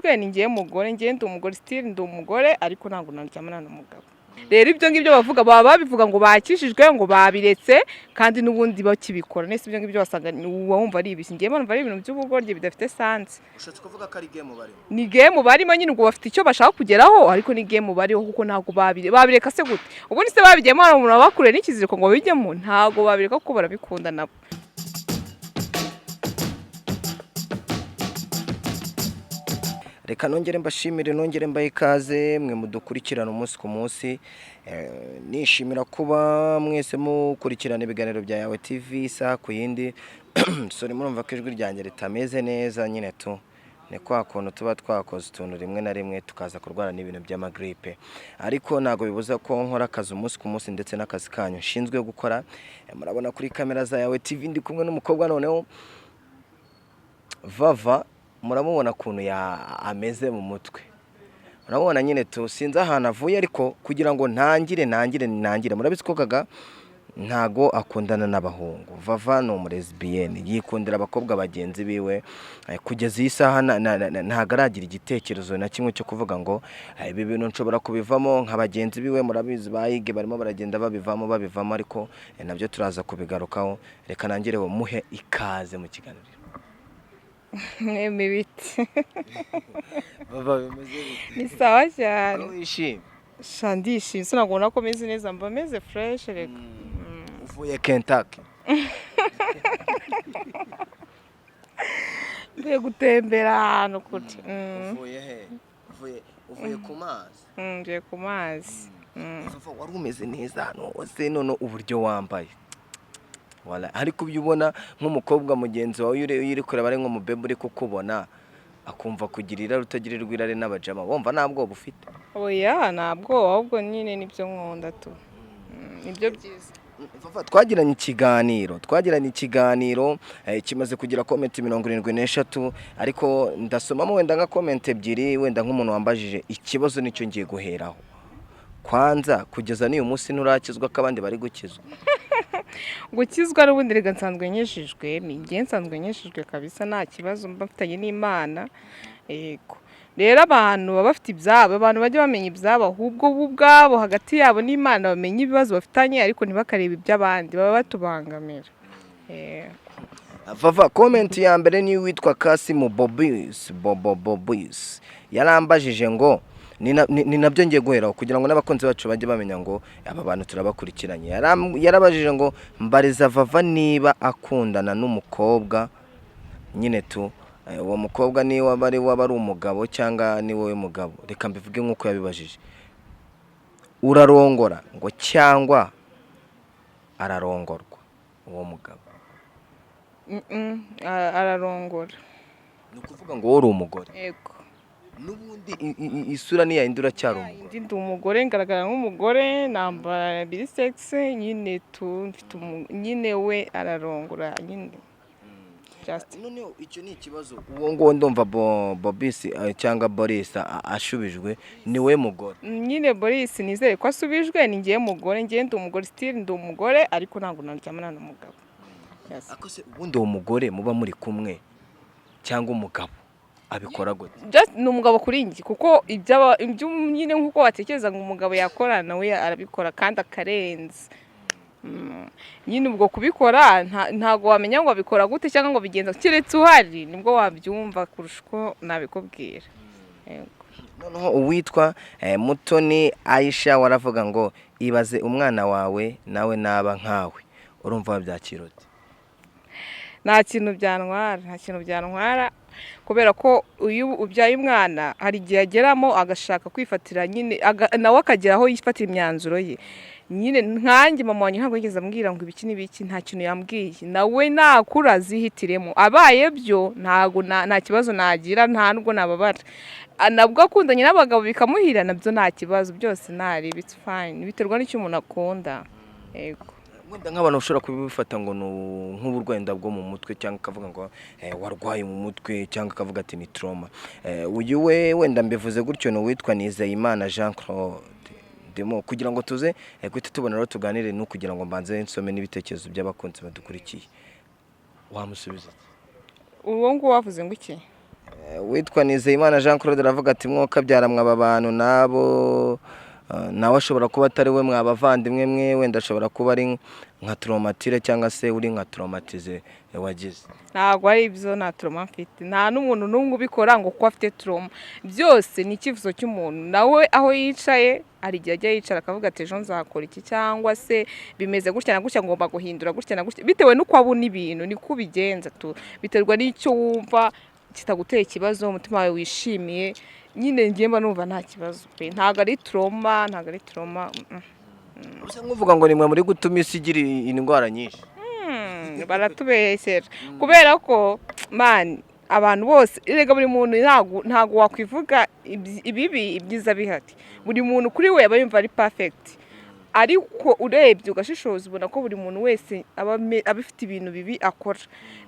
nkijijwe, ni ngewe mugore, ngewe ndi umugore, still ndi umugore, ariko ntabwo naryamana n'umugabo. Rero ibyo ngibyo bavuga, baba babivuga ngo bakijijwe, ngo babiretse, kandi n'ubundi bakibikora. Nese ibyo ngibyo wasanga uba wumva ari ibiki? Ngewe numva ari ibintu by'ubugoryi bidafite sense. Ushatse kuvuga ko ari game barimo? Ni game barimo nyine. Ubwo bafite icyo bashaka kugeraho, ariko ni game bariho, kuko ntabwo babireka se gute? Ubundi se babigiyemo, hari umuntu wabakuriye n'ikiziriko ngo babijyemo? Ntabwo babireka kuko barabikunda nabo. Reka nongere mbashimire, nongere mbahe ikaze mwe mudukurikirana umunsi ku munsi. Nishimira kuba mwese mukurikirana ibiganiro bya Yawe TV isaha ku yindi. Sorry, murumva ko ijwi ryanjye ritameze neza nyine tu, ni kwa kuntu tuba twakoze utuntu rimwe na rimwe tukaza kurwara n'ibintu by'amagripe, ariko ntabwo bibuza ko nkora akazi umunsi ku munsi ndetse n'akazi kanyu nshinzwe gukora. Murabona kuri kamera za Yawe TV ndi kumwe n'umukobwa noneho Vava. Muramubona ukuntu ameze mu mutwe, murabona nyine tu, sinzi ahantu avuye, ariko kugira ngo ntangire, murabizi ko Gaga ntago akundana n'abahungu. Vava ni umulesbienne, yikundira abakobwa bagenzi biwe. Kugeza iyi saha ntago aragira igitekerezo na kimwe cyo kuvuga ngo ibi bintu nshobora kubivamo nka bagenzi biwe. Murabizi bayige barimo baragenda babivamo, ariko nabyo turaza kubigarukaho. Reka nangire muhe ikaze mu kiganiro. Mweme ibiti. Vava, bimeze bite? Ni sawa cyane. Ko wishimye? Sha, ndishimye, sinabona ko meze neza, mba meze fresh reka. Uvuye Kentucky? Mvuye gutembera ahantu kure. Uvuye he? Uvuye ku mazi? Mvuye ku mazi. Vava, wari umeze neza ahantu hose, none uburyo wambaye wala, ariko ibyo ubona nk'umukobwa mugenzi wawe, iyo uri kureba ari nk'umubebe uri kukubona akumva kugira irari utagirirwa irari n'abajama, wumva nta bwoba ufite? Oya, ntabwo, ahubwo nyine nibyo nkunda tu. Nibyo byiza. Vava, twagiranye ikiganiro kimaze kugira comment 73, ariko ndasomamo wenda nka comment ebyiri, wenda nk'umuntu wambajije ikibazo nicyo ngiye guheraho. Kwanza, kugeza n'uyu munsi nturakizwa ko abandi bari gukizwa? Gukizwa n'ubundi reka nsanzwe nkijijwe, ni njye nsanzwe nkijijwe kabisa, nta kibazo mba mfitanye n'Imana. Yego, rero abantu baba bafite ibyabo, abantu bajya bamenya ibyabo, ahubwo bo ubwabo hagati yabo n'Imana bamenye ibibazo bafitanye, ariko ntibakarebe iby'abandi baba batubangamira. Vava, comment ya mbere ni uwitwa Kasimu Bobis, Bobo Bobis, yarambajije ngo ni nabyo ngiye guheraho kugira ngo n'abakunzi bacu bajye bamenya ngo aba bantu turabakurikiranye. Yarabajije ngo mbariza Vava niba akundana n'umukobwa nyine tu, uwo mukobwa niba ari waba ari umugabo cyangwa ni wowe mugabo. Reka mbivuge nk'uko yabibajije: urarongora ngo cyangwa ararongorwa uwo mugabo? Ararongora. Ni ukuvuga ngo wowe uri umugore? Yego. N'ubundi isura ni yayindi, uracyari umugore? Ndi umugore, ngaragara nk'umugore, nambara biri sexy nyine tu, mfite nyine we ararongora nyine. Just. Noneho icyo ni ikibazo. Uwo nguwo ndumva Bobisi cyangwa Boris ashubijwe, ni we mugore. Nyine Boris, nizere ko asubijwe, ni ngewe mugore, ngewe ndi umugore, still ndi umugore, ariko ntabwo naryamana n'umugabo. Yes. Ako se ubundi uwo mugore muba muri kumwe cyangwa umugabo abikora gute? Just ni umugabo kuri njye, kuko ibyo nyine nk'uko watekereza ngo umugabo yakora, nawe arabikora kandi akarenza. Nyine ubwo kubikora ntabwo wamenya ngo abikora gute cyangwa ngo bigenza, keretse uhari nibwo wabyumva kurusha uko nabikubwira. Yego. Noneho uwitwa Mutoni Aisha waravuga ngo ibaze umwana wawe nawe naba nkawe, urumva wabyakira ute? Nta kintu byantwara, nta kintu byantwara, kubera ko iyo ubyaye umwana hari igihe ageramo agashaka kwifatira nyine, nawe akagera aho yifatira imyanzuro ye nyine. Nkanjye mama wanjye ntabwo yigeze ambwira ngo ibiki n'ibiki, nta kintu yambwiye. Nawe nakura azihitiremo, abaye byo ntabwo nta kibazo nagira, nta nubwo nababara. Nabwo akundanye n'abagabo bikamuhira, nabyo nta kibazo, byose ntari, it's fine, biterwa n'icyo umuntu akunda. Yego. Wenda nk'abantu bashobora kubifata ngo ni nk'uburwayi bwo mu mutwe, cyangwa akavuga ngo warwaye mu mutwe, cyangwa akavuga ati ni trauma. Uyu we wenda mbivuze gutyo, ni uwitwa Nizeyimana Jean Claude. Ndimo kugira ngo tuze guhita tubona rero tuganire, no kugira ngo mbanze nsome n'ibitekerezo by'abakunzi badukurikiye. Wamusubiza iki? Uwo nguwo wavuze ngo iki? Witwa Nizeyimana Jean Claude aravuga ati: "Mwokabyara mwaba bantu nabo, nawe ashobora kuba atari we, mwabavandimwe mwe, wenda ashobora kuba ari nka traumatire cyangwa se uri nka traumatisé wagize." Ntabwo ari ibyo, nta trauma mfite, nta n'umuntu n'umwe ubikora ngo kuko afite trauma. Byose ni icyifuzo cy'umuntu. Nawe aho yicaye hari igihe ajya yicara akavuga ati: "Ejo nzakora iki?" cyangwa se "Bimeze gutya na gutya, ngomba guhindura gutya na gutya." Bitewe n'uko abona ibintu niko ubigenza tu. Biterwa n'icyo wumva kitaguteye ikibazo, umutima wawe wishimiye nyine. Ngiye mba numva nta kibazo pe, ntabwo ari trauma, ntabwo ari trauma. Usa nk'uvuga ngo nimwe muri gutuma isi igira indwara nyinshi. Baratubeshyera kubera ko, man, abantu bose erega buri muntu ntabwo wakwivuga ibibi ibyiza bihari. Buri muntu kuri we aba yumva ari perfect, ariko urebye ugashishoza ubona ko buri muntu wese aba afite ibintu bibi akora.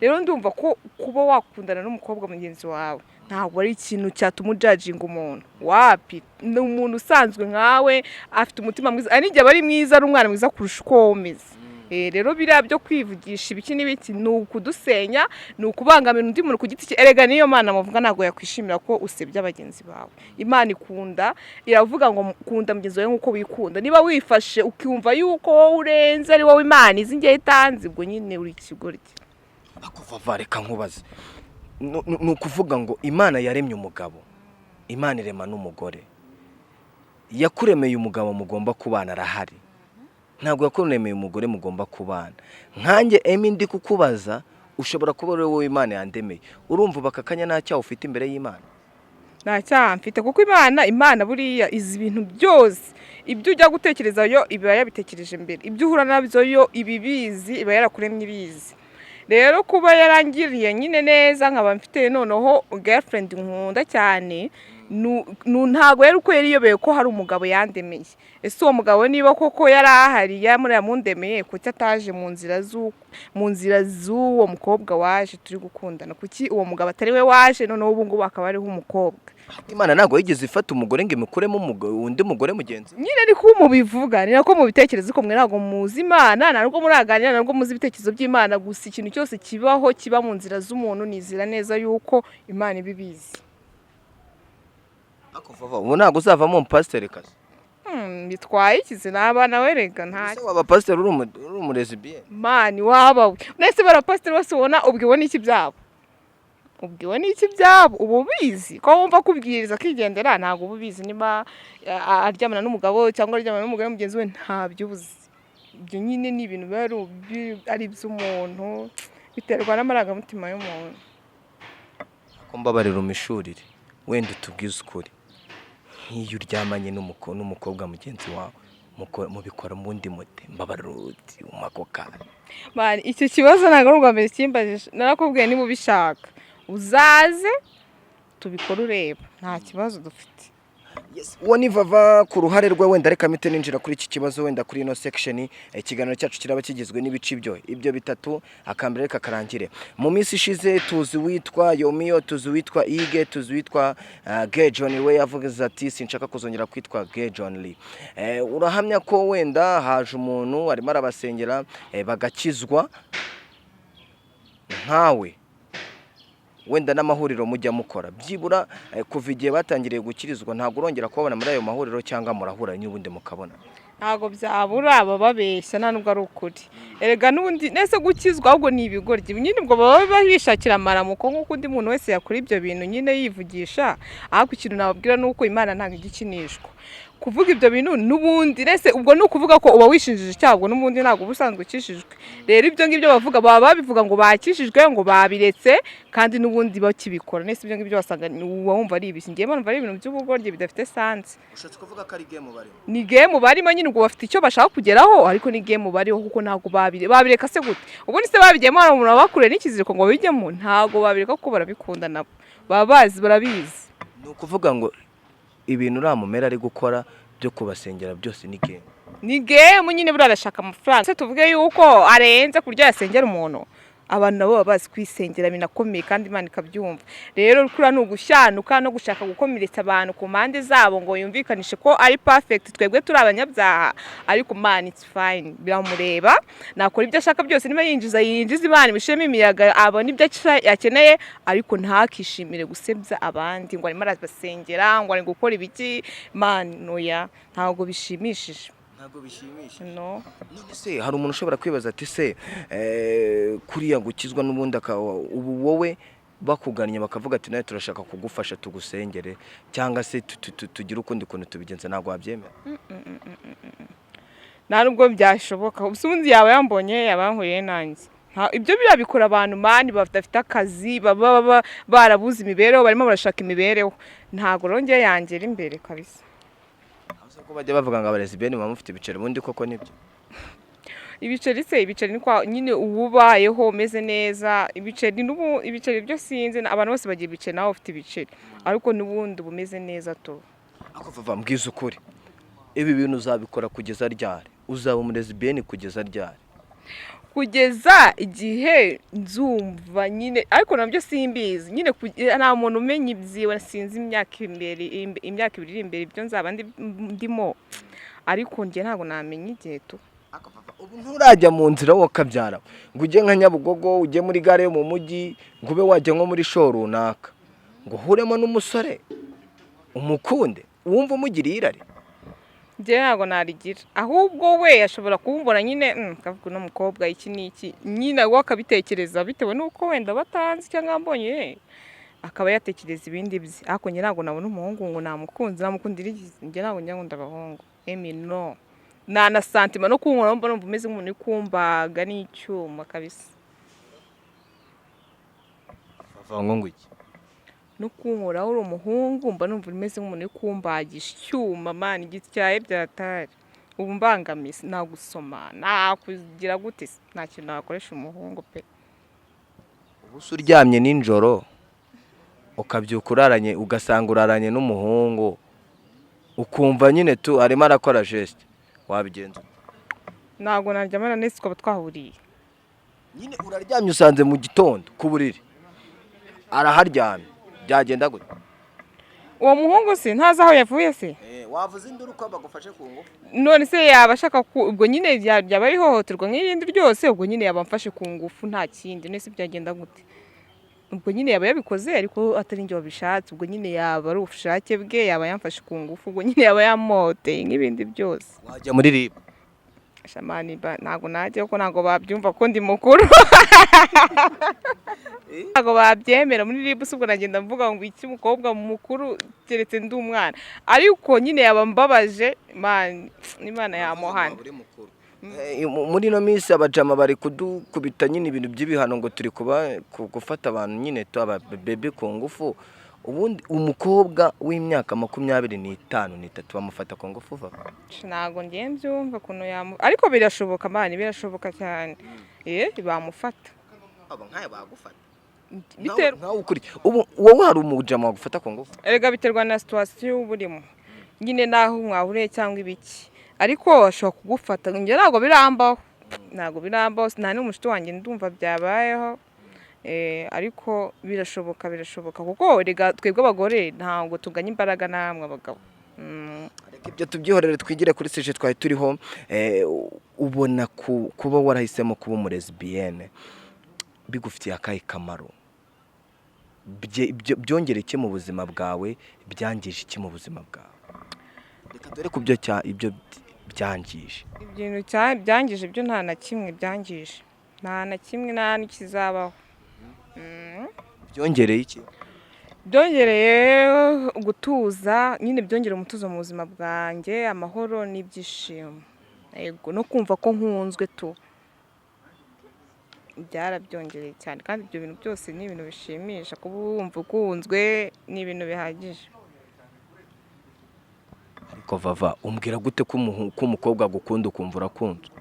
Rero ndumva ko kuba wakundana n'umukobwa mugenzi wawe ntabwo ari ikintu cyatuma ujudginga umuntu. Wapi, ni umuntu usanzwe nkawe, afite umutima mwiza, hari n'igihe aba ari mwiza, ari umwana mwiza kurusha uko wowe umeze. Rero biriya byo kwivugisha ibiki n'ibiki ni ukudusenya, ni ukubangamira undi muntu ku giti cye. Erega niyo Mana muvuga ntabwo yakwishimira ko usebya bagenzi bawe. Imana ikunda, iravuga ngo: "Kunda mugenzi wawe nk'uko wikunda." Niba wifashe ukumva yuko wowe urenze, ari wowe Imana izi ngiye itanze, ubwo nyine uri ikigoryi. Vava, reka nkubaze. Ni ukuvuga ngo Imana yaremye umugabo, Imana irema n'umugore. Yakuremeye umugabo mugomba kubana, arahari. Ntabwo yakuremeye umugore mugomba kubana. Nkanjye Emi ndi kukubaza, ushobora kuba ari wowe Imana yandemeye. Urumva ubu aka kanya nta cyaha ufite imbere y'Imana? Nta cyaha mfite, kuko Imana buriya izi ibintu byose. Ibyo ujya gutekereza yo iba yabitekereje mbere, ibyo uhura nabyo yo iba ibizi, iba yarakuremye ibizi. Rero kuba yarangiriye nyine neza, nkaba mfite noneho girlfriend nkunda cyane, ntabwo yari uko yari iyobeye ko hari umugabo yandemeye. Ese uwo mugabo niba koko yari ahari yamundemeye, kuki ataje mu nzira z'uwo mukobwa waje turi gukundana? Kuki uwo mugabo atari we waje, noneho ubu ngubu akaba ariho umukobwa? Imana ntabwo yigeze ifata umugore ngo imukuremo undi mugore mugenzi we. Nyine niko mubivuga, ni nako mubitekereza, ko mwe ntabwo muzi Imana, ntabwo muraganira, ntabwo muzi ibitekerezo by'Imana. Gusa ikintu cyose kibaho kiba mu nzira z'umuntu, nizira neza yuko Imana iba ibizi. Ariko Vava, ubu ntabwo uzavamo umupasiteri kazi? Bitwaye ikizi naba nawe rega nta Ese waba pasiteri uri umulesbienne? Man, waba we nese barapasiteri bose ubona ubwiwe n'iki byabo? Ubwiwe n'iki byabo? Uba ubizi ko wumva kubwiriza akigendera, ntabwo uba ubizi niba aryamana n'umugabo cyangwa aryamana n'umugore mugenzi we, ntabyo uzi. Ibyo nyine ni ibintu biba ari iby'umuntu, biterwa n'amarangamutima y'umuntu. Ko mbabarira umishurire, wenda utubwize ukuri, nk'iyo uryamanye n'umukobwa mugenzi wawe, mubikora mu bundi mute? Mbabarira uti umako kanya. Man, icyo kibazo ntabwo ari ubwa mbere kimbajije. Narakubwiye, niba ubishaka uzaze tubikore ureba, nta kibazo dufite. Uwo ni Vava ku ruhare rwe. Wenda reka mpite ninjira kuri iki kibazo, wenda kuri ino section. Ikiganiro cyacu kiraba kigizwe n'ibice ibyo bitatu. Akambere reka karangire. Mu minsi ishize tuzi witwa Yomiyo, tuzi witwa Ige, tuzi witwa Gay John, we yavuze ati: "Sinshaka kuzongera kwitwa Gay John Lee." Urahamya ko wenda haje umuntu arimo arabasengera, bagakizwa nkawe, wenda n'amahuriro mujya mukora, byibura kuva igihe batangiriye gukirizwa ntabwo urongera kubabona muri ayo mahuriro, cyangwa murahura n'ubundi mukabona? Ntabwo byabura, baba babeshya, nta nubwo ari ukuri. Erega n'ubundi nese gukizwa, ahubwo ni ibigoryi nyine, ubwo baba bishakira amaramuko nk'uko undi muntu wese yakora ibyo bintu nyine yivugisha. Ariko ikintu nababwira ni uko Imana ntabwo ijya ikinishwa. Kuvuga ibyo bintu n'ubundi nese ubwo ni ukuvuga ko uba wishinjije icyaha, ubwo n'ubundi ntabwo uba usanzwe ukishijwe. Rero ibyo ngibyo bavuga, baba babivuga ngo bakishijwe, ngo babiretse, kandi n'ubundi bakibikora. Nese ibyo ngibyo wasanga uba wumva ari ibiki? Ngewe numva ari ibintu by'ubugoryi bidafite sense. Ushatse kuvuga ko ari game barimo? Ni game barimo nyine, ubwo bafite icyo bashaka kugeraho, ariko ni game bariho, kuko ntabwo babireka se gute? Ubundi se babigiyemo hari umuntu wabakuriye n'ikiziriko ngo babijyemo? Ntabwo babireka kuko barabikunda nabo, baba bazi, barabizi. Ni ukuvuga ngo ibintu uriya mumera ari gukora byo kubasengera byose ni game? Ni game nyine, buriya arashaka amafaranga. Se tuvuge yuko arenze ku buryo yasengera umuntu? Abantu nabo baba bazi kwisengera binakomeye, kandi Imana ikabyumva. Rero kuriya ni ugushyanuka no gushaka gukomeretsa abantu ku mpande zabo ngo yumvikanishe ko ari perfect, twebwe turi abanyabyaha. Ariko man, it's fine, biramureba, nakora ibyo ashaka byose. Niba yinjiza, yinjiza, Imana ibishemo imiyaga, abona ibyo akeneye, ariko ntakishimire gusebya abandi ngo arimo arabasengera, ngo ari gukora ibiki. Man, oya, ntabwo bishimishije. Ntabwo bishimishije. No. None se hari umuntu ushobora kwibaza ati: "Se kuriya gukizwa n'ubundi ubu wowe bakugannye bakavuga ati nawe turashaka kugufasha, tugusengere, cyangwa se tugire ukundi kuntu tubigenza," ntabwo wabyemera? Nta nubwo byashoboka. Ubusa ubundi yaba yambonye, yaba yanhuriye nanjye. Ibyo biriya bikora abantu, man, badafite akazi, baba barabuze imibereho, barimo barashaka imibereho. Ntabwo rero njye yangera imbere kabisa. Aho se ko bajya bavuga ngo abalesbienne muba mufite ibiceri, ubundi koko nibyo? Ibiceri se, ibiceri ni kwa nyine uba ubayeho umeze neza. Ibiceri n'ubu, ibiceri byo sinzi, abantu bose bagira ibiceri, nawe ufite ibiceri, ariko n'ubundi uba umeze neza tu. Ako Vava, mbwiza ukuri, ibi bintu uzabikora kugeza ryari? Uzaba umulesbienne kugeza ryari? Kugeza igihe nzumva nyine, ariko nabyo simbizi nyine, nta muntu umenya ibyiwe. Sinzi imyaka imbere, imyaka 2 iri imbere ibyo nzaba ndimo, ariko njye ntabwo namenya igihe tu. Ubu nturajya mu nzira wowe ukabyara ngo ujye nka Nyabugogo, ujye muri gare yo mu mujyi, ngo ube wajya nko muri show runaka, ngo uhuremo n'umusore umukunde, wumva umugiriye irari? Njye ntabwo narigira, ahubwo we ashobora kumbona nyine, akavuga uno mukobwa iki n'iki nyine, we akabitekereza bitewe n'uko wenda batanzi cyangwa mbonye, akaba yatekereza ibindi bye. Ariko njye ntabwo nabona umuhungu ngo namukunze. Namukundira iki? Njye ntabwo njya nkunda abahungu, emi no nta na sentiment no kunkora, mba numva umeze nk'umuntu uri kumbaga n'icyuma kabisa. Bava ngo iki? No kunkoraho uri umuhungu, mba numva umeze nk'umuntu uri kumbagisha icyuma, man, igityaye byatari. Ubu mbangamiye, nagusoma, nakugira gute se? Nta kintu nakoresha umuhungu pe. Ubu se uryamye nijoro ukabyuka uraranye, ugasanga uraranye n'umuhungu, ukumva nyine tu arimo arakora geste, wabigenza ute? Ntabwo naryamana nese twaba twahuriye. Nyine uraryamye, usanze mu gitondo ku buriri araharyamye, byagenda gute? Uwo muhungu se ntazi aho yavuye se? Wavuze induru ko bagufashe ku ngufu. None se yaba ashaka ku ubwo nyine byaba ari ihohoterwa nk'irindi ryose. Ubwo nyine yaba amfashe ku ngufu, nta kindi. None se byagenda gute? Ubwo nyine yaba yabikoze ariko atari njye wabishatse. Ubwo nyine yaba ari ubushake bwe, yaba yamfashe ku ngufu, ubwo nyine yaba yamoteye nk'ibindi byose. Wajya muri RIB? Shamani ba, ntabwo najya kuko ntabwo babyumva ko ndi mukuru, ntabwo babyemera muri RIB. Se ubwo nagenda mvuga ngo iki, umukobwa mukuru? Keretse ndi umwana, ariko nyine yaba mbabaje, man, Imana yamuhana. Muri ino minsi abajama bari kudukubita nyine ibintu by'ibihano ngo turi kuba gufata abantu nyine aba bébé ku ngufu. Ubundi umukobwa w'imyaka 25, n'itatu bamufata ku ngufu va? Ntabwo ngiye mbyumva ukuntu yamu, ariko birashoboka, man, birashoboka cyane, bamufata. Aba nkayo bagufata? Biterwa. Nkawe ukuriye ubu, wowe hari umujama wagufata ku ngufu? Erega biterwa na situation uba urimo nyine, n'aho mwahuriye cyangwa ibiki, ariko ashobora kugufata. Njye ntabwo birambaho, ntabwo birambaho, nta n'umushuti wanjye ndumva byabayeho. Ariko birashoboka, birashoboka, kuko erega twebwe abagore ntabwo tunganya imbaraga namwe abagabo. Reka ibyo tubyihorere, twigire kuri sujet twari turiho. Ubona kuba warahisemo kuba umulesbienne bigufitiye akahe kamaro? Byongera iki mu buzima bwawe? Byangije iki mu buzima bwawe? Reka dore ku byo ibyo byangije. Ibintu byangije byo, nta na kimwe byangije, nta na kimwe, nta n'ikizabaho. Byongereye iki? Byongereye gutuza nyine, byongera umutuzo mu buzima bwanjye, amahoro n'ibyishimo, yego, no kumva ko nkunzwe tu, byarabyongereye cyane. Kandi ibyo bintu byose ni ibintu bishimisha, kuba wumva ukunzwe ni ibintu bihagije. Ariko Vava, umbwira gute ko umukobwa agukunda ukumva urakunzwe?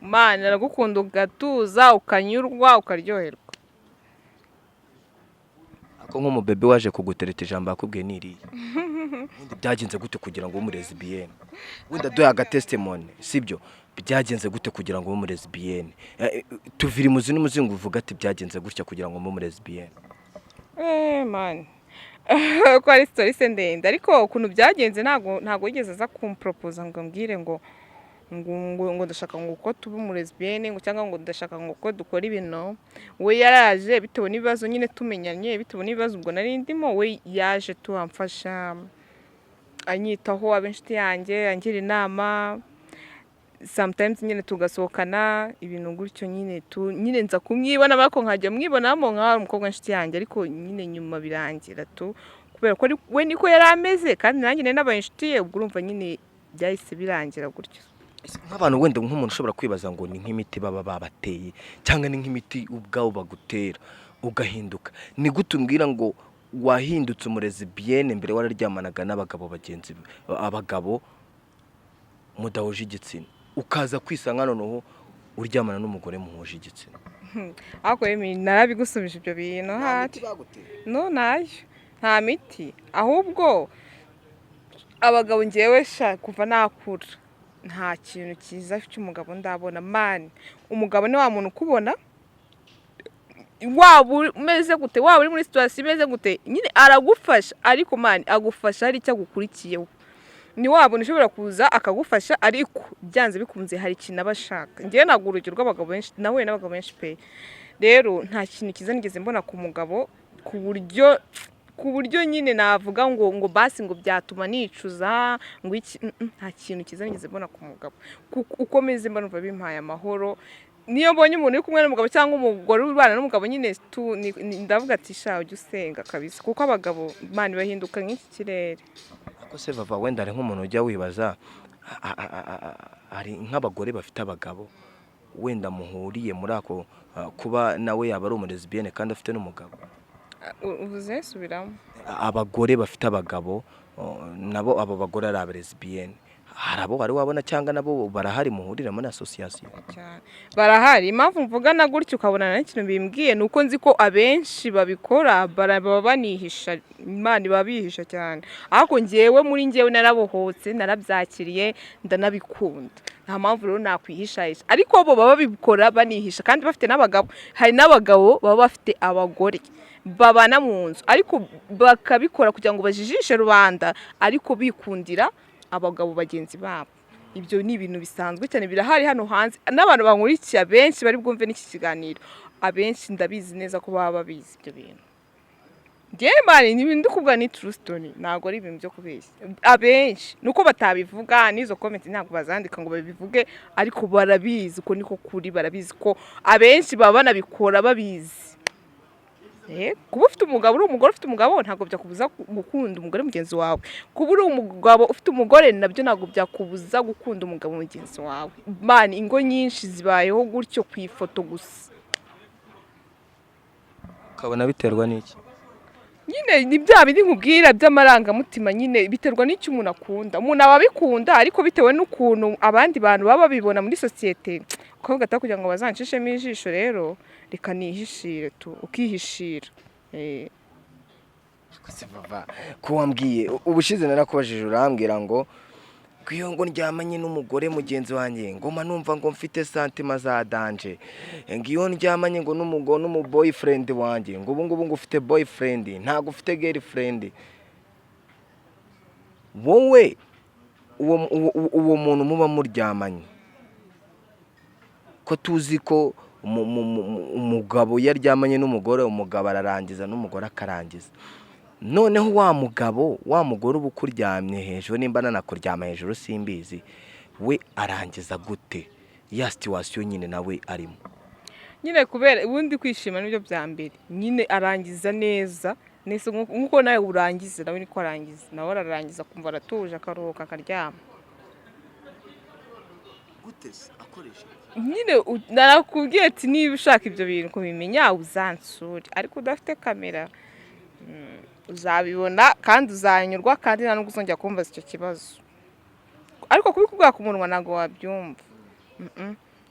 Mana, aragukunda ugatuza, ukanyurwa, ukaryoherwa. Ko nk'umubebe waje kugutereta, ijambo yakubwiye ni iriya? Ubundi byagenze gute kugira ngo ube umulesbienne? Wenda duhe agatestimony, sibyo? Byagenze gute kugira ngo ube umulesbienne? Tuvire imuzi n'umuzingo, uvuga ati byagenze gutya kugira ngo mbe umulesbienne. Man, ko ari story se ndende, ariko ukuntu byagenze, ntabwo yigeze aza kumporopoza ngo ambwire ngo ndashaka ngo uko tuba umulesbienne, ngo cyangwa ngo ndashaka ngo uko dukora ibintu. We yaraje bitewe n'ibibazo nyine tumenyanye, bitewe n'ibibazo ubwo nari ndimo. We yaje tuhamfasha, anyitaho, aba inshuti yanjye, angira inama, sometimes nyine tugasohokana, ibintu gutyo nyine tu nyine nza kumwibona, ariko nkajya mwibonamo nk'aho ari umukobwa w'inshuti yanjye. Ariko nyine nyuma birangira tu, kubera ko we niko yari ameze kandi nanjye nari nabaye inshuti ye. Ubwo urumva nyine byahise birangira gutyo. Ese nk'abantu, wenda nk'umuntu ushobora kwibaza ngo ni nk'imiti baba babateye cyangwa ni nk'imiti ubwawo bagutera ugahinduka, ni gute umbwira ngo wahindutse umulesbienne mbere wararyamanaga n'abagabo bagenzi, abagabo mudahuje igitsina, ukaza kwisanga noneho uryamana n'umugore muhuje igitsina? Ariko Emi, narabigusubije ibyo bintu hati. No, nayo nta miti, ahubwo abagabo, ngewe sha, kuva nakura nta kintu cyiza cy'umugabo ndabona. Man, umugabo ni wa muntu ukubona waba umeze gute, waba uri muri situation imeze gute, nyine aragufasha. Ariko man, agufasha hari icyo agukurikiyeho. Ni wa muntu ushobora kuza akagufasha, ariko byanze bikunze hari ikintu aba ashaka. Ngewe ntabwo, urugero rw'abagabo benshi, nahuye n'abagabo benshi pe. Rero nta kintu cyiza nigeze mbona ku mugabo ku buryo nyine navuga ngo basi ngo byatuma nicuza ngo iki. Nta kintu cyiza nigeze mbona ku mugabo. Kuko uko meze mba numva bimpaye amahoro. Niyo mbonye umuntu uri kumwe n'umugabo cyangwa umugore ubana n'umugabo nyine tu ndavuga ati sha, ujye usenga kabisa, kuko abagabo, man, bahinduka nk'iki kirere. Ariko se Vava, wenda hari nk'umuntu ujya wibaza, hari nk'abagore bafite abagabo wenda muhuriye muri ako, kuba nawe yaba ari umulesbienne kandi afite n'umugabo? Uvuze? Subiramo. Abagore bafite abagabo, nabo abo bagore ari abalesbienne, hari abo wari wabona cyangwa nabo barahari muhurira muri association? Cyane, barahari. Impamvu mvugana gutyo ukabona nta kintu bimbwiye ni uko nzi ko abenshi babikora baba banihisha. Imana, iba bihisha cyane. Ariko ngewe, muri ngewe narabohotse, narabyakiriye, ndanabikunda. Nta mpamvu rero nakwihishahisha. Ariko bo baba babikora banihisha kandi bafite n'abagabo. Hari n'abagabo baba bafite abagore babana mu nzu, ariko bakabikora kugira ngo bajijishe rubanda, ariko bikundira abagabo bagenzi babo. Ibyo ni ibintu bisanzwe cyane, birahari hano hanze. N'abantu bankurikiye abenshi bari bwumve n'iki kiganiro, abenshi ndabizi neza ko baba babizi ibyo bintu. Njyewe man, ni ibintu ndi kuvuga ni true story, ntabwo ari ibintu byo kubeshya. Abenshi nuko batabivuga, n'izo comment ntabwo bazandika ngo babivuge, ariko barabizi uko niko kuri. Barabizi ko abenshi baba banabikora babizi. Kuba ufite umugabo, uri umugore ufite umugabo, ntabwo byakubuza gukunda umugore mugenzi wawe. Kuba uri umugabo ufite umugore, nabyo ntabwo byakubuza gukunda umugabo mugenzi wawe. Man, ingo nyinshi zibayeho gutyo ku ifoto gusa. Ukabona biterwa n'iki? Nyine ni bya bindi nkubwira by'amarangamutima nyine, biterwa n'icyo umuntu akunda. Umuntu aba abikunda, ariko bitewe n'ukuntu abandi bantu baba babibona muri sosiyete, ukavuga ati kugira ngo bazanshishemo ijisho, rero reka nihishire tu, ukihishira. Se Vava, ko wambwiye ubushize, narakubajije urambwira ngo iyo ngo ndyamanye n'umugore mugenzi wanjye ngo mba numva ngo mfite sentiments za danger, ngo iyo ndyamanye ngo n'umugore n'umu boyfriend wanjye, ngo ubu ngubu ngo ufite boyfriend, ntabwo ufite girlfriend wowe. Uwo muntu muba muryamanye, ko tuzi ko umugabo iyo aryamanye n'umugore, umugabo ararangiza n'umugore akarangiza, noneho wa mugabo, wa mugore uba ukuryamye hejuru, nimba nanakuryama hejuru simbizi, we arangiza gute ya situation nyine nawe arimo? Nyine kubera ubundi kwishima nibyo bya mbere. Nyine arangiza neza neza nk'uko nawe urangiza, nawe niko arangiza. Nawe ararangiza akumva aratuje, akaruhuka, akaryama. Gute se? Akoresha? Nyine narakubwiye ati niba ushaka ibyo bintu kubimenya uzansure, ariko udafite kamera. Uzabibona kandi uzanyurwa, kandi nta nubwo uzongera kumbaza icyo kibazo. Ariko kubikubwira ku munwa ntabwo wabyumva.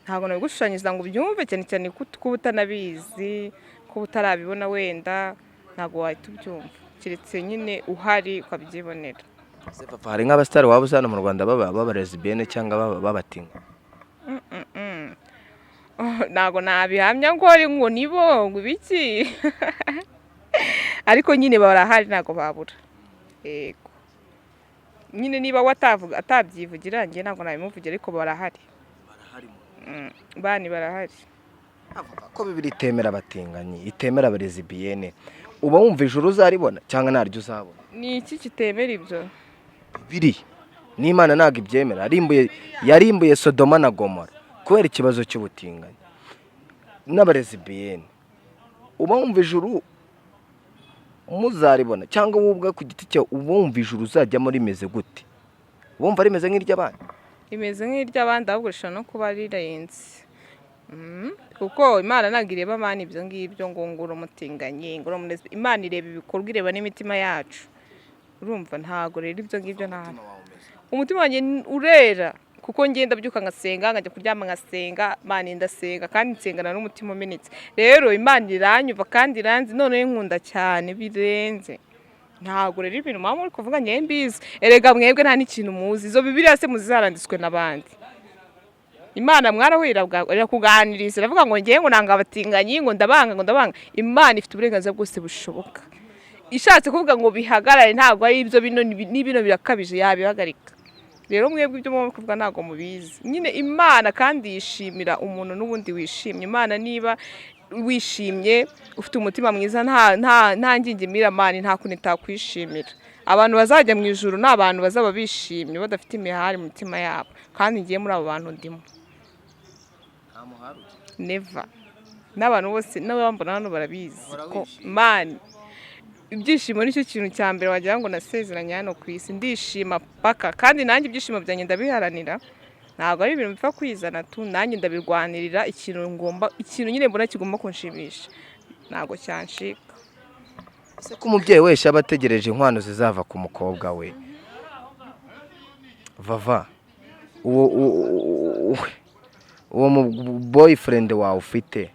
Ntabwo nabigushushanyiriza ngo ubyumve, cyane cyane ko kuba utanabizi, kuba utarabibona wenda. Ntabwo wahita ubyumva keretse nyine uhari ukabyibonera. Ese papa, hari nk'abasitari waba uzi hano mu Rwanda baba lesbienne cyangwa baba babatinga? Ntabwo nabihamya ngo ari ngo nibo ngo ibiki, ariko nyine barahari, ntabwo babura. Yego nyine, niba we atavuga atabyivugira, njye ntabwo nabimuvugira, ariko barahari. Bani barahari. Avuga ko Bibiliya itemera abatinganyi, itemera abalesbienne. Uba wumva ijuru uzaribona cyangwa ntaryo uzabona? Ni iki kitemera ibyo? Bibiliya n'Imana ntabwo ibyemera. Yarimbuye Sodoma na Gomora kubera ikibazo cy'ubutinganyi n'abalesbienne. Uba wumva ijuru muzaribona, cyangwa wowe ubwawe ku giti cyawe uba wumva ijuru uzajyamo rimeze gute? Wumva rimeze nk'iry'abandi? Rimeze nk'iry'abandi, ahubwo rishobora no kuba rirenze. Kuko Imana ntabwo ireba amani ibyo ngibyo ngo uri umutinganyi, ngo uri umunezi. Imana ireba ibikorwa, ireba n'imitima yacu. Urumva, ntabwo rero ibyo ngibyo, nta umutima wanjye urera, kuko ngenda mbyuka ngasenga, nkajya kuryama ngasenga. Imana, ndasenga kandi nsengana n'umutima umenetse. Rero Imana iranyumva kandi iranzi, noneho inkunda cyane birenze. Ntabwo rero ibintu muba muri kuvuga ngewe mbizi. Erega mwebwe nta n'ikintu muzi. Izo Bibiliya se muzi zaranditswe n'abandi? Imana mwarahuye, irakuganiriza, iravuga ngo ngewe ngo nanga abatinganyi, ngo ndabanga, ngo ndabanga? Imana ifite uburenganzira bwose bushoboka. Ishatse kuvuga ngo bihagarare, ntabwo ari ibyo, bino ni bino birakabije, yabihagarika. Rero mwebwe ibyo muba kuvuga ntabwo mubizi nyine. Imana kandi yishimira umuntu n'ubundi wishimye. Imana, niba wishimye, ufite umutima mwiza, nta ngingimira, man, nta kuntu itakwishimira. Abantu bazajya mu ijuru ni abantu bazaba bishimye, badafite imihari mu mitima yabo, kandi ngiye muri abo bantu ndimo. Never. N'abantu bose n'abambona hano barabizi ko, man, ibyishimo nicyo kintu cya mbere wagira ngo nasezeranye hano ku isi. Ndishima paka, kandi nanjye ibyishimo byanjye ndabiharanira. Ntabwo ari ibintu bipfa kwizana tu. Nanjye ndabirwanirira. Ikintu ngomba, ikintu nyine mbona kigomba kunshimisha, ntabwo cyanshika. Ese ko umubyeyi wese aba ategereje inkwano zizava ku mukobwa we, Vava, uwo mu boyfriend wawe ufite,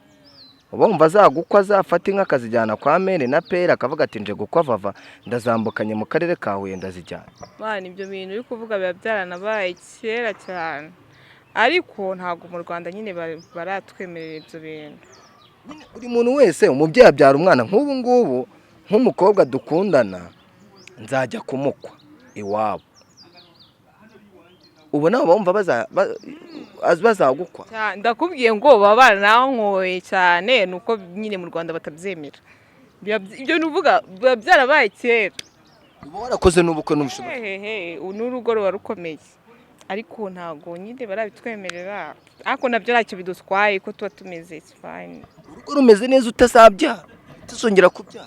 uba wumva azagukwa, azafata inka akazijyana kwa mère na père, akavuga ati: "Nje gukwa Vava, ndazambukanye mu karere ka Huye, ndazijyana"? Bana, ibyo bintu uri kuvuga biba byaranabaye kera cyane, ariko ntabwo mu Rwanda nyine baratwemerera ibyo bintu. Buri muntu wese, umubyeyi abyara umwana. Nk'ubu ngubu, nk'umukobwa dukundana, nzajya kumukwa iwabo. Ubu nabo bumva bazagukwa? Ndakubwiye ngo baba baranankoye cyane, ni uko nyine mu Rwanda batabyemera. Ibyo nuvuga biba byarabaye kera. Uba warakoze n'ubukwe n'ubushobozi. Hehehe, ubu ni urugo ruba rukomeye, ariko ntabwo nyine barabitwemerera, ariko nabyo ntacyo bidutwaye ko tuba tumeze, it's fine. Urugo rumeze neza, utazabyara, utazongera kubyara?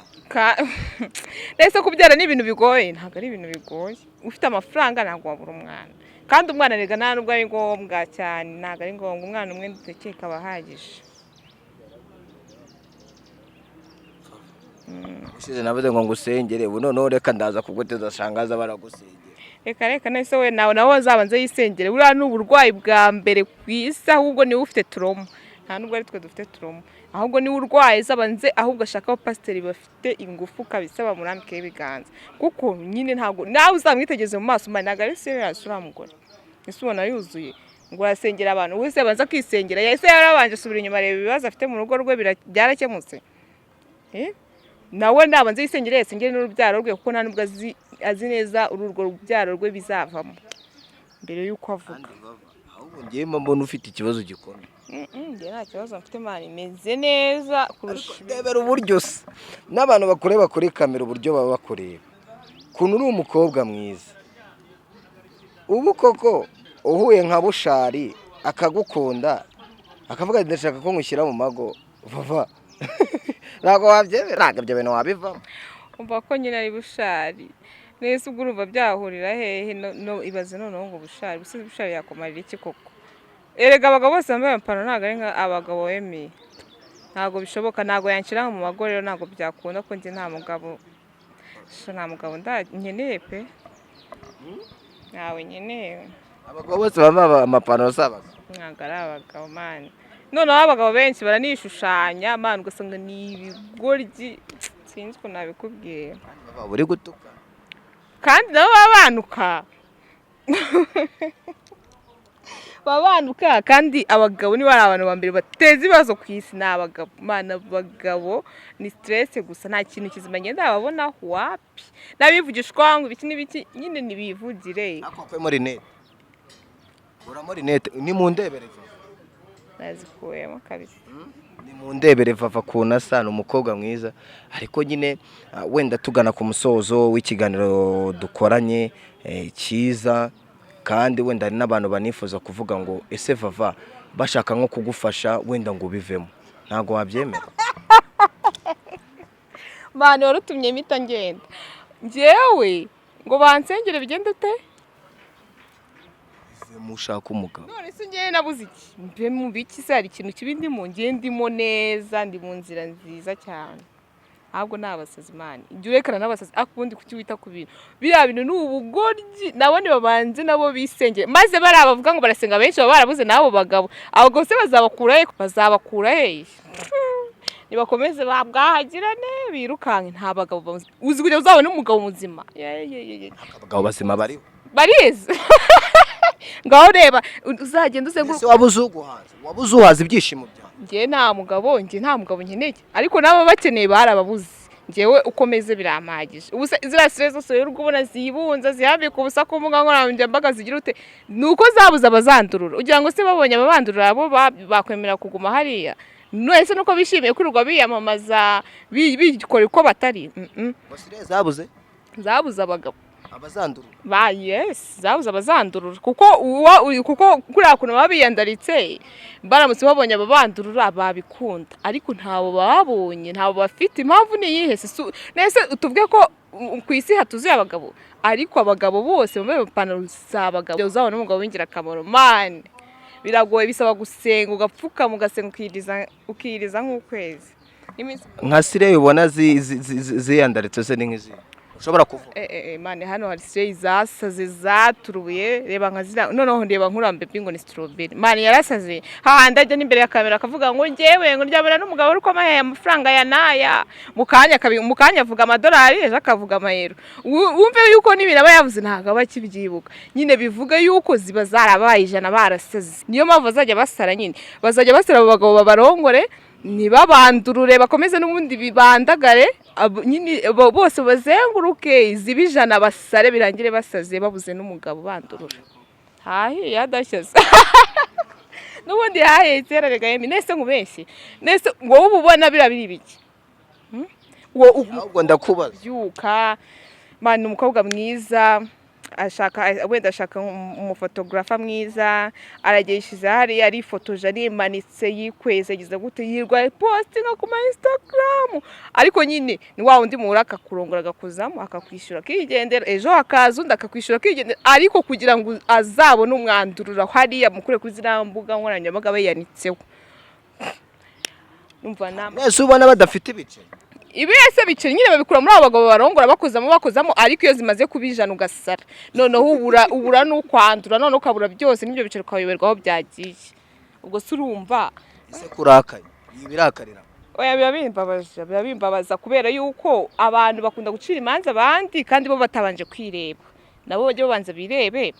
Ese kubyara ni ibintu bigoye? Ntabwo ari ibintu bigoye. Ufite amafaranga ntabwo wabura umwana. Kandi umwana rega nta nubwo ari ngombwa cyane, ntabwo ari ngombwa. Umwana umwe ndakeka aba ahagije. Ushize navuze ngo ngusengere, ubu noneho reka ndaza kuguteza shangaza baragusengera. Reka reka, nese we nawe azabanze yisengere. Buriya ni uburwayi bwa mbere ku isi, ahubwo niwe ufite trauma, nta nubwo ari twe dufite trauma. Ahubwo niwe urwaye, azabanze ahubwo ashaka abapasiteri bafite ingufu kabisa, bamurambikeho ibiganza, kuko nyine ntabwo nawe uzamwitegeze mu maso, man, ntabwo ari serious uriya mugore. Ese ubona yuzuye ngo arasengera abantu? Wese abanza akisengera. Yahise yarabanje asubira inyuma, areba ibibazo afite mu rugo rwe, byarakemutse. Eh? Nawe nabanze yisengere, yasengere n'urubyaro rwe, kuko nta nubwo azi neza urwo rubyaro rwe bizavamo mbere y'uko avuga. Ahubwo ngewe mba mbona ufite ikibazo gikomeye. Njye nta kibazo mfite, man, meze neza kurusha. Rebera uburyo se n'abantu bakureba kuri kamera, uburyo baba bakureba, ukuntu uri umukobwa mwiza. Ubu koko uhuye nka Bushari akagukunda, akavuga ati: "Ndashaka ko ngushyira mu mago," Vava, ntabwo wabyemera? Ntabwo ibyo bintu wabivamo? Umva ko nyine ari Bushari nese, ubwo urumva byahurira hehe? No ibaze noneho ngo Bushari, ubuse Bushari yakumarira iki koko? Erega abagabo bose bambaye amapantaro ntabwo ari nka abagabo wemeye. Ntabwo bishoboka, ntabwo yanshyira mu mago. Rero ntabwo byakunda ko njye nta mugabo sha, nta mugabo nkeneye pe, ntawe nkeneye. Abagabo bose bambaye amapantaro si abagabo? Ntabwo ari abagabo, man. Noneho abagabo benshi baranishushanya, man, ugasanga ni ibigoryi. Sinzi ukuntu nabikubwira. Baba uri gutuka. Kandi nabo babanuka, babanuka. Kandi abagabo niba ari abantu ba mbere bateza ibibazo ku isi, ni abagabo. Mana, abagabo ni stress gusa, nta kintu kizima ngenda babona, wapi. N'abivugishwa ngo ibiki n'ibiki nyine ntibivugire. Ariko wakuyemo rinete, uramo rinete, ni mu ndebere Vava. Nazikuyemo kabisa. Ni mu ndebere Vava ukuntu asa, ni umukobwa mwiza. Ariko nyine wenda tugana ku musozo w'ikiganiro dukoranye cyiza, kandi wenda hari n'abantu banifuza kuvuga ngo ese Vava, bashaka nko kugufasha wenda ngo ubivemo, ntabwo wabyemera? Mani, warutumye mpita ngenda njyewe ngo bansengere bigende ute? Bivemo ushaka umugabo. None se njyewe nabuze iki? Mbe mu biki se? Hari ikintu kibi ndimo? Njye ndimo neza, ndi mu nzira nziza cyane. Ahubwo ni abasazi, mani, jya urekana n'abasazi. Ariko ubundi kuki wita ku bintu biriya? Bintu ni ubugoryi. Nabo nibabanze nabo bisengere, maze bariya bavuga ngo barasenga benshi baba barabuze n'abo bagabo. Abagabo se bazabakura he? Bazabakura he? Nibakomeze babwahagirane, birukanke. Nta bagabo uzi kugira uzabone umugabo muzima. Ye, ye, ye, ye. Abagabo bazima bariho. Barizi. Ngaho reba, uzagenda uzenguruka. Ese waba uzuguhaza, waba uzuhaza ibyishimo byawe? Njye nta mugabo, njye nta mugabo nkeneye, ariko n'abo bakeneye barababuze. Njyewe uko meze birampagije. Ubu se ziriya stress zose rero ubona zibunza zihambika ubusa ku mbuga nkoranyambaga zigira ute? Ni uko zabuze abazandurura. Ugira ngo se babonye ababandurura bo bakwemera kuguma hariya? None se nuko bishimiye kwirirwa biyamamaza, bikora uko batari? Ngo siriya zabuze? Zabuze abagabo. Abazandurura. Ba yes, zabuze abazandurura, kuko kuko kuriya kuntu baba biyandaritse, baramutse babonye ababandurura babikunda, ariko ntabo babonye, ntabo bafite. Impamvu ni iyihe se? Nese tuvuge ko ku isi hatuzuye abagabo, ariko abagabo bose bambaye amapantaro si abagabo. Uzabona umugabo w'ingirakamaro, man, biragoye, bisaba gusenga, ugapfukama, ugasenga, ukiyiriza, ukiyiriza nk'ukwezi n'iminsi. Nka slay ubona ziyandaritse se ni nk'izihe ushobora kuvuga? Mane, hano hari slay zasaze, zaturubuye. Reba nka ziriya. Noneho ndeba nkurambe ngo ni strawberry, mane, yarasaze. Hahandi ajya n'imbere ya kamera akavuga ngo njyewe ngo ndyamana n'umugabo ariko amaye amafaranga ya naya, mu kanya avuga amadolari, ejo akavuga amayero. Wumve yuko n'ibintu aba yavuze ntabwo aba akibyibuka nyine. Bivuga yuko ziba zarabaye 100, barasaze. Niyo mpamvu bazajya basara nyine, bazajya basara abo bagabo babarongore, ntibabandurure, bakomeze n'ubundi bibandagare. Nyine bose bazenguruke, zibe 100, basare, birangire basaze, babuze n'umugabo bandurura. Hahiye hadashyaze n'ubundi hahiye kera. Rega yemi, nese nkubeshye? Nese wowe uba ubona biriya biri ibiki? Ahubwo ndakubaza. Byuka, mani, umukobwa mwiza ashaka, wenda ashaka umufotogarafa mwiza, aragishize hariya, arifotoje, arimanitse, yikweze, yagize gute, yirwa postinga ku ma Instagram, ariko nyine ni wa wundi muhura akakurongora, agakuzamo, akakwishyura, akigendera. Ejo hakaza undi akakwishyura, akigendera. Ariko kugira ngo azabone umwandurura hariya mukure kuri ziriya mbuga nkoranyambaga aba yiyanitseho, numva nama. Mwese ubona badafite ibice? Ibi ese biceri nyine babikura muri abo bagabo barongora, bakozamo, bakozamo. Ariko iyo zimaze kuba 100 ugasara, noneho ubura n'ukwandura, noneho ukabura byose, n'ibyo biceri ukayoberwa aho byagiye. Ubwo se urumva? Ese kurakaye ibi birakarira? Oya, biba bimbabaza, biba bimbabaza kubera yuko abantu bakunda gucira imanza abandi kandi bo batabanje kwireba. Nabo bajye babanza birebe,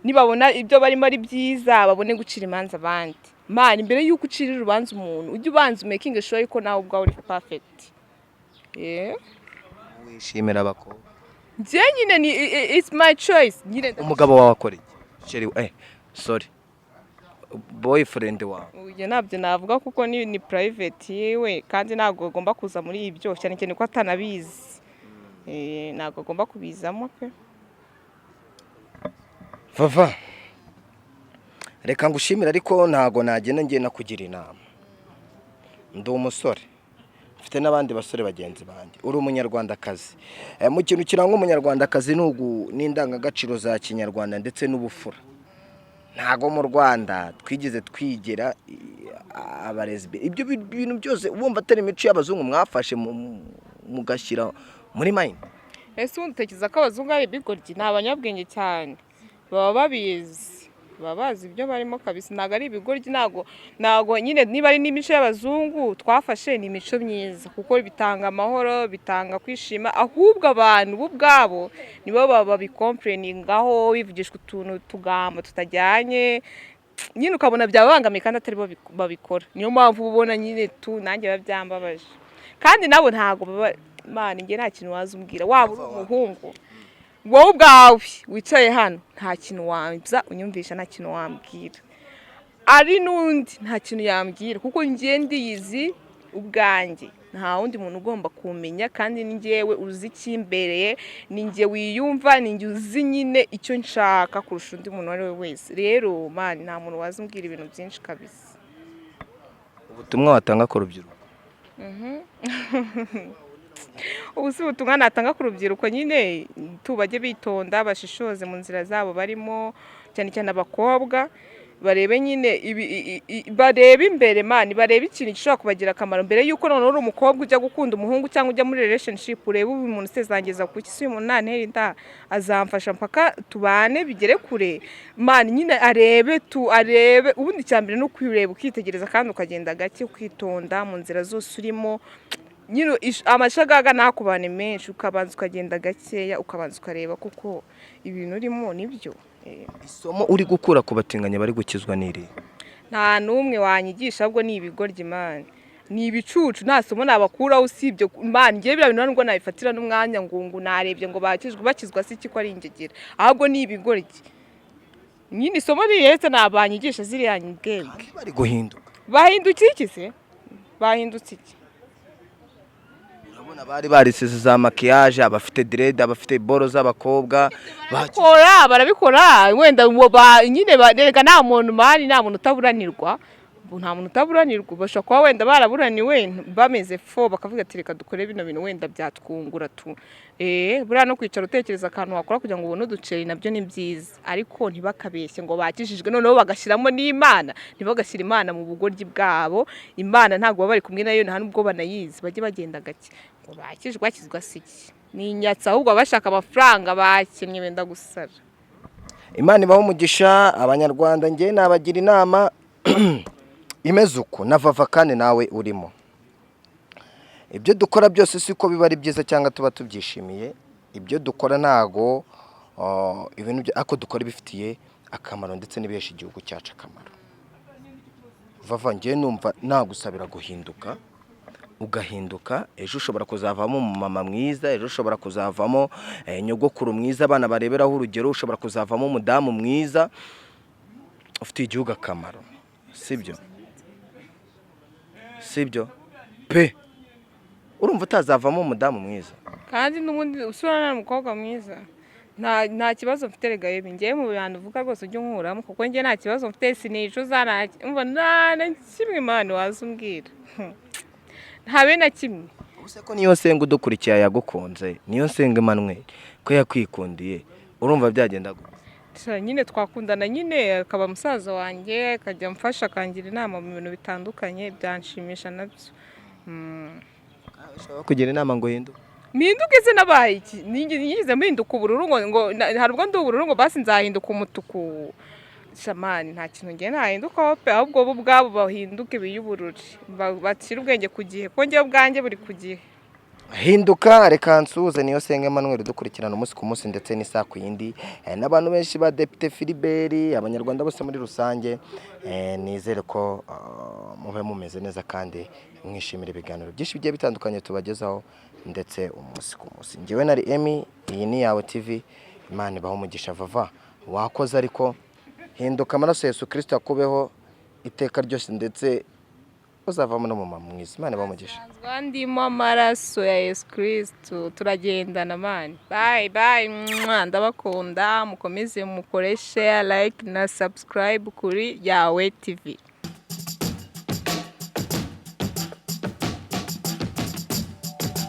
nibabona ibyo barimo ari byiza babone gucira imanza abandi. Mani, mbere yuko ucira urubanza umuntu, ujye ubanza umakinge sure yuko nawe ubwawe uri perfect. Yeah. Wishimira abakobwa? Njye nyine ni it's my choice nyine. Umugabo wawe akora iki? Chéri, sorry, boyfriend wawe. Ibyo ntabyo navuga kuko ni private yiwe, kandi ntabwo agomba kuza muri ibyo, cyane cyane ko atanabizi. Ntabwo agomba kubizamo pe. Vava, reka ngushimire, ariko ntago nagenda ngiye nakugira inama. Ndi umusore, mfite n'abandi basore bagenzi banjye. Uri umunyarwandakazi. Mu kintu kiranga umunyarwandakazi ni n'indangagaciro za kinyarwanda ndetse n'ubufura. Ntago mu Rwanda twigeze twigera abarezi. Ibyo bintu byose wumva atari imico y'abazungu mwafashe mugashyira muri mind? Ese ubundi utekereza ko abazungu ari ibigoryi? Ni abanyabwenge cyane, baba babizi. Baba bazi ibyo barimo kabisa, ntabwo ari ibigoryi, ntabwo nyine niba ari n'imico y'abazungu twafashe, ni imico myiza kuko bitanga amahoro, bitanga kwishima. Ahubwo abantu bo ubwabo nibo babicomplainingaho, bivugishwa utuntu tugambo tutajyanye nyine, ukabona byababangamiye kandi atari bo babikora. Niyo mpamvu uba ubona nyine tu nanjye biba byambabaje, kandi nabo ntabwo baba. Imana, njye nta kintu waza umbwira, waba uri umuhungu, wowe ubwawe wicaye hano, nta kintu wanza unyumvisha, nta kintu wambwira, ari n'undi nta kintu yambwira, kuko njye ndiyizi ubwanjye, nta wundi muntu ugomba kumenya. Kandi ni njyewe uzi ikimbereye, ni njye wiyumva, ni njye uzi nyine icyo nshaka kurusha undi muntu uwo ari we wese. Rero man, nta muntu waza umbwira ibintu byinshi kabisa. Ubutumwa watanga ku rubyiruko? Ubu si ubutumwa natanga ku rubyiruko nyine, tubajye bitonda, bashishoze mu nzira zabo barimo, cyane cyane abakobwa, barebe nyine barebe imbere man, barebe ikintu gishobora kubagira akamaro mbere y'uko noneho uri umukobwa ujya gukunda umuhungu cyangwa ujya muri relationship, urebe uyu muntu se azangeza ku ki? Se uyu muntu nantera inda azamfasha mpaka tubane bigere kure? Man, nyine arebe tu, arebe. Ubundi icya mbere ni ukwireba, ukitegereza kandi ukagenda gake, ukitonda mu nzira zose urimo nyine, amashagaga ntakubane menshi, ukabanza ukagenda gakeya, ukabanza ukareba kuko ibintu urimo nibyo. Isomo uri gukura ku batinganyi bari gukizwa n'iri? Nta n'umwe wanyigisha, ahubwo ni ibigoryi man, ni ibicucu, nta somo nabakuraho usibye man ngewe biriya bintu nubwo nabifatira n'umwanya ngo narebye ngo bakizwe, bakizwa si iki ko ari ingegera? Ahubwo ni ibigoryi nyine. Isomo riretse nabanyigisha ziriya mbwebwe. Kandi bari guhinduka. Bahindutse iki se? Bahindutse iki? Urabona bari barisize za maquillage, abafite dread, abafite boro z'abakobwa. Barabikora, barabikora wenda uwo nyine rega nta muntu man, nta muntu utaburanirwa, nta muntu utaburanirwa. Bashobora kuba wenda baraburaniwe bameze fo, bakavuga ati: "Reka dukore bino bintu, wenda byatwungura tu." Buriya no kwicara utekereza akantu wakora kugira ngo ubone uduceri nabyo ni byiza, ariko ntibakabeshye ngo bakijijwe noneho bagashyiramo n'Imana. Ntibagashyire Imana mu bugoryi bwabo. Imana ntabwo baba bari kumwe nayo, nta nubwo banayizi. Bajye bagenda gake. Ngo bakijijwe, bakizwa si iki? Ni inyatsi, ahubwo baba bashaka amafaranga, bakennye benda gusara. Imana ibaho umugisha. Abanyarwanda, njye nabagira inama imeze uko na Vava, kandi nawe urimo. Ibyo dukora byose siko biba ari byiza cyangwa tuba tubyishimiye. Ibyo dukora ntago ibintu ariko dukora ibifitiye akamaro ndetse n'ibihesha igihugu cyacu akamaro. Vava, njye numva nagusabira guhinduka, ugahinduka. Ejo ushobora kuzavamo umumama mwiza, ejo ushobora kuzavamo nyogokuru mwiza abana bareberaho urugero, ushobora kuzavamo umudamu mwiza ufitiye igihugu akamaro. Sibyo? Sibyo pe? Urumva utazavamo umudamu mwiza? Kandi n'ubundi usura ni umukobwa mwiza, nta kibazo mfite. Rega yewe, ngewe mu bintu uvuga rwose ujye unkuramo, kuko njye nta kibazo mfite, sinicuza, umva, nta na kimwe Imana waza umbwira, ntabe na kimwe. Ubuse ko niyo nsenga udukurikiye yagukunze, niyo nsenga Emmanuel ko yakwikundiye, urumva byagenda gute? Sha, nyine twakundana nyine, akaba musaza wanjye, akajya amfasha, akangira inama mu bintu bitandukanye, byanshimisha nabyo. Ushobora kugira inama ngo uhinduke? Mpinduke se nabaye iki? Nigeze mpinduka ubururu ngo hari ubwo ndi ubururu ngo basi nzahinduka umutuku? Shamani, nta kintu ngiye nahindukaho pe. Ahubwo bo ubwabo bahinduke, biyuburure, bashyire ubwenge ku gihe, kuko njyewe ubwanjye buri ku gihe. Hinduka. Reka nsuhuze niyo senga Emmanuel dukurikirana umunsi ku munsi ndetse n'isaha ku yindi, n'abantu benshi ba Depite Philibert, Abanyarwanda bose muri rusange. Nizere ko mube mumeze neza kandi mwishimira ibiganiro byinshi bigiye bitandukanye tubagezaho ndetse umunsi ku munsi. Njyewe nari Emmy, iyi ni Yawe TV. Imana ibaho umugisha. Vava, wakoze, ariko hinduka, amaraso ya Yesu Kristo akubeho iteka ryose, ndetse uzavamo n'umumama mwiza. Imana ibahe umugisha. Nsanzwe ndimo amaraso ya Yesu Kristo, turagendana man. Bye bye, mwah, ndabakunda. Mukomeze mukore share, like na subscribe kuri Yawe TV.